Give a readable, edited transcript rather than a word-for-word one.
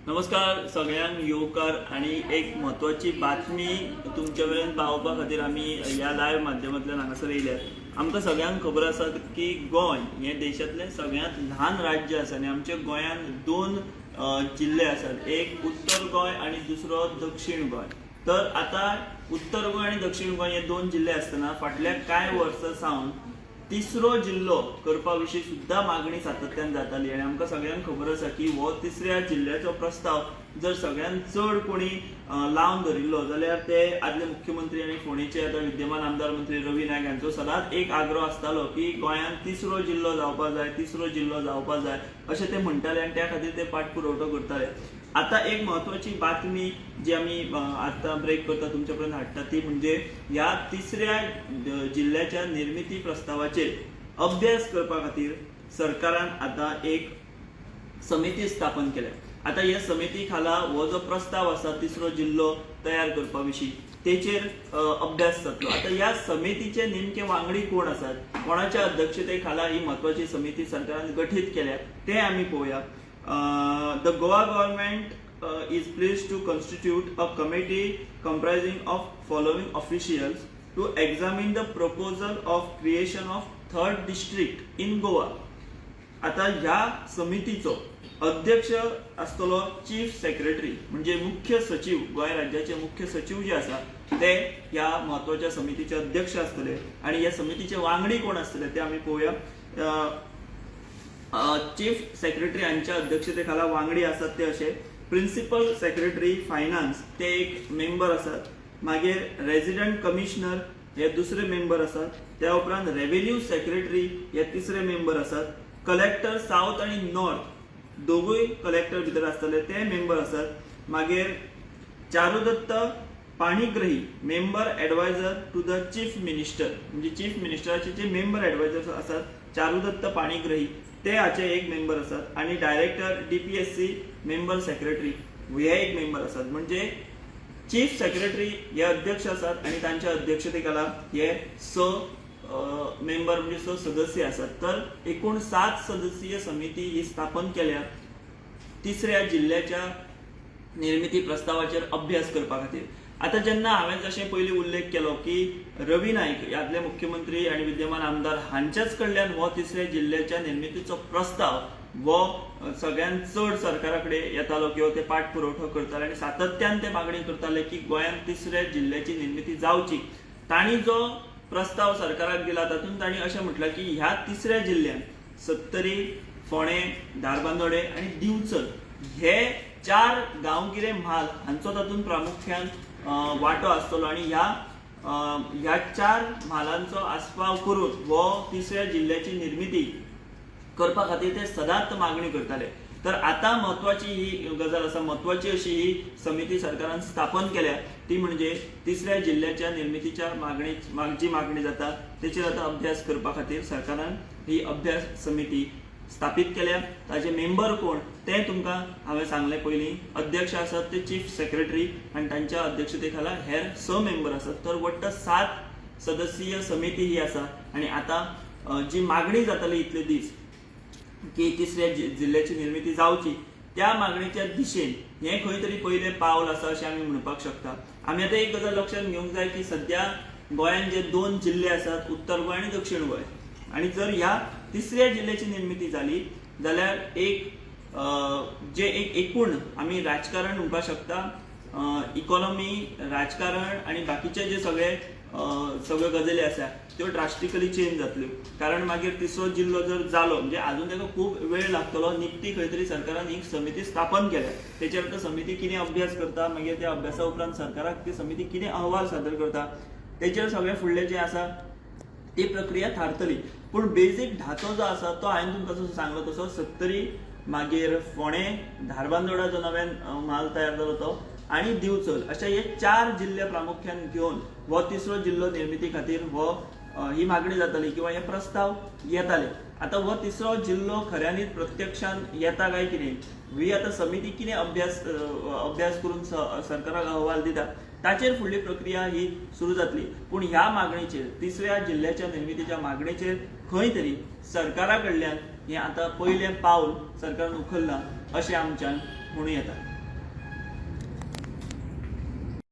नमस्कार सगळ्यांक येवकार आणि एक म्हत्वाची बातमी तुमच्या मेरेन पावोवपा खातीर आमी ह्या लायव्ह माध्यमांतल्यान हांगासर येयल्यात. आमकां सगळ्यांक खबर आसा की गोंय हें देशांतलें सगळ्यांत ल्हान राज्य आसा आनी आमच्या गोंयांत दोन जिल्ले आसात, एक उत्तर गोंय आनी दुसरो दक्षीण गोंय. तर आतां उत्तर गोंय आनी दक्षीण गोंय हे दोन जिल्ले आसतना फाटल्या कांय वर्सां सावन तिसरो जिल्लो करपा विशीं सुद्दां मागणी सातत्यान जाताली आनी आमकां सगळ्यांक खबर आसा की हो तिसऱ्या जिल्ल्याचो प्रस्ताव जर सगळ्यांत चड कोणी लावन धरिल्लो जाल्यार ते आदले मुख्यमंत्री आनी फोंडेचे आतां विद्यमान आमदार मंत्री रवी नायक हांचो सदांच एक आग्रो आसतालो की गोंयांत तिसरो जिल्लो जावपा जाय, तिसरो जिल्लो जावपा जाय अशें ते म्हणटाले आनी त्या खातीर ते पाठपुरवठो करताले. आतां एक म्हत्वाची बातमी जी आमी आतां ब्रेक करता, तुमच्या पर्यंत हाडटा, ती म्हणजे ह्या तिसऱ्या जिल्ल्याच्या निर्मिती प्रस्तावाचेर अभ्यास करपा खातीर सरकारान आतां एक समिती स्थापन केल्या. आतां ह्या समिती खाला हो जो प्रस्ताव आसा तिसरो जिल्लो तयार करपा विशीं, तेचेर अभ्यास जातलो. आतां ह्या समितीचे नेमके वांगडी कोण आसात, कोणाच्या अध्यक्षते खाला ही म्हत्वाची समिती सरकारान गठीत केल्या तें आमी पळोवया. The Goa government is pleased to constitute a committee comprising of following officials to examine the proposal of creation of third district in Goa. आता ह्या समितीचो अध्यक्ष आसतलो चीफ सेक्रेटरी, म्हणजे मुख्य सचीव. गोंय राज्याचे मुख्य सचीव जे आसा ते ह्या म्हत्वाच्या समितीचे अध्यक्ष आसतले आणि ह्या समितीचे वांगडी कोण आसतले ते आमी पळोवया. चीफ सेक्रेटरी हांच्या अध्यक्षते खाला वांगडी आसात ते अशे: प्रिन्सिपल सेक्रेटरी फायनान्स ते एक मेंबर आसात, मागीर रेजिडंट कमिशनर हे दुसरे मेंबर आसात, त्या उपरांत रेव्हेन्यू सेक्रेटरी हे तिसरे मेंबर आसात, कलेक्टर सावथ आनी नॉर्थ दोगूय कलेक्टर भितर आसतले ते मेंबर आसात, मागीर Charudatta Panigrahi, member advisor to the chief minister, म्हणजे चीफ मिनिस्टराचे जे मेंबर एडवायझर आसात चारुदत्त पाणीग्रही ते हाचे एक मेंबर आसात आणि डायरेक्टर डीपीएससी मेंबर सेक्रेटरी हे एक मेंबर आसात. म्हणजे चीफ सेक्रेटरी हे अध्यक्ष आसात आणि तांच्या अध्यक्षते खाला हे स मेंबर, म्हणजे स सदस्य आसात. तर एकूण सात सदस्यीय समिती ही स्थापन केल्या तिसऱ्या जिल्ल्याच्या निर्मिती प्रस्तावाचेर अभ्यास करपा खातीर. आतां जेन्ना हांवें जशें पयलीं उल्लेख केलो की रवी नायक, आदले मुख्यमंत्री आनी विद्यमान आमदार, हांच्याच कडल्यान हो तिसऱ्या जिल्ल्याच्या निर्मितीचो प्रस्ताव हो सगळ्यांत चड सरकारा कडेन येतालो किंवा ते पाठपुरवठो करताले आनी सातत्यान ते मागणी करताले की गोंयांत तिसऱ्या जिल्ल्याची निर्मिती जावची. तांणी जो प्रस्ताव सरकाराक दिला तातूंत तांणी अशें म्हटलां की ह्या तिसऱ्या जिल्ल्यांत सत्तरी, फोंडें, धारबांदोडे आनी दिवचल हे चार गांवगिरे म्हाल हांचो तातूंत प्रामुख्यान वांटो आसतलो आनी ह्या चार म्हालांचो आस्पाव करून हो तिसऱ्या जिल्ल्याची निर्मिती करपा खातीर ते सदांच मागणी करताले. तर आतां म्हत्वाची ही गजाल आसा, म्हत्वाची अशी ही समिती सरकारान स्थापन केल्या ती म्हणजे तिसऱ्या जिल्ल्याच्या निर्मितीच्या मागणी जी मागणी जाता तेचेर आतां अभ्यास करपा खातीर सरकारान ही अभ्यास समिती स्थापीत केल्या. ताजे मेंबर कोण ते तुमकां हांवें सांगलें पयलीं. अध्यक्ष आसात ते चीफ सेक्रेटरी आनी तांच्या अध्यक्षते खाला हेर स मेंबर आसात. तर वट्ट सात सदस्यीय समिती ही आसा आनी आतां जी मागणी जाताली इतले दीस की तिसऱ्या जिल्ल्याची निर्मिती जावची, त्या मागणीच्या दिशेन हें खंय तरी पयलें पावल आसा अशें आमी म्हणपाक शकता. आमी आतां एक गजाल लक्षांत घेवंक जाय की सद्या गोंयांत जे दोन जिल्ले आसात, उत्तर गोंय आनी दक्षिण गोंय, आनी जर ह्या तिसऱ्या जिल्ल्याची निर्मिती जाली जाल्यार एक जे एक एकूण आमी राजकारण म्हणपाक शकता, इकॉनॉमी, राजकारण आनी बाकीचे जे सगळे सगळ्यो गजाली आसा त्यो ड्रास्टिकली चेंज जातल्यो. कारण मागीर तिसरो जिल्लो जर जालो म्हणजे आजून ताका खूब वेळ लागतलो. निकती खंय तरी सरकारान एक समिती स्थापन केल्या, तेचेर आतां समिती कितें अभ्यास करता, मागीर त्या अभ्यासा उपरांत सरकाराक ती समिती कितें अहवाल सादर करता, तेचेर सगळें फुडलें जें आसा ती प्रक्रिया थारतली. पूण बेजीक ढाचो जो आसा तो हांवें तुमकां जसो सांगलो तसो सत्तरी, मागीर फोंडें, धारबांदोडा जो नव्यान म्हाल तयार जालो तो आनी दिवचल अशे हे चार जिल्ले प्रामुख्यान घेवन हो तिसरो जिल्लो निर्मिती खातीर हो ही मागणी जाताली किंवा हे प्रस्ताव येताले. आतां हो तिसरो जिल्लो खऱ्यांनीच प्रत्यक्षान येता काय कितें, ही आतां समिती कितें अभ्यास करून सरकाराक अहवाल दिता ताचेर फुडली प्रक्रिया ही सुरू जातली. पूण ह्या मागणीचेर, तिसऱ्या जिल्ल्याच्या निर्मितीच्या मागणीचेर खंय तरी सरकारा कडल्यान हें आतां पयलें पावल सरकारान उखल्लां अशें आमच्यान म्हणूं येता.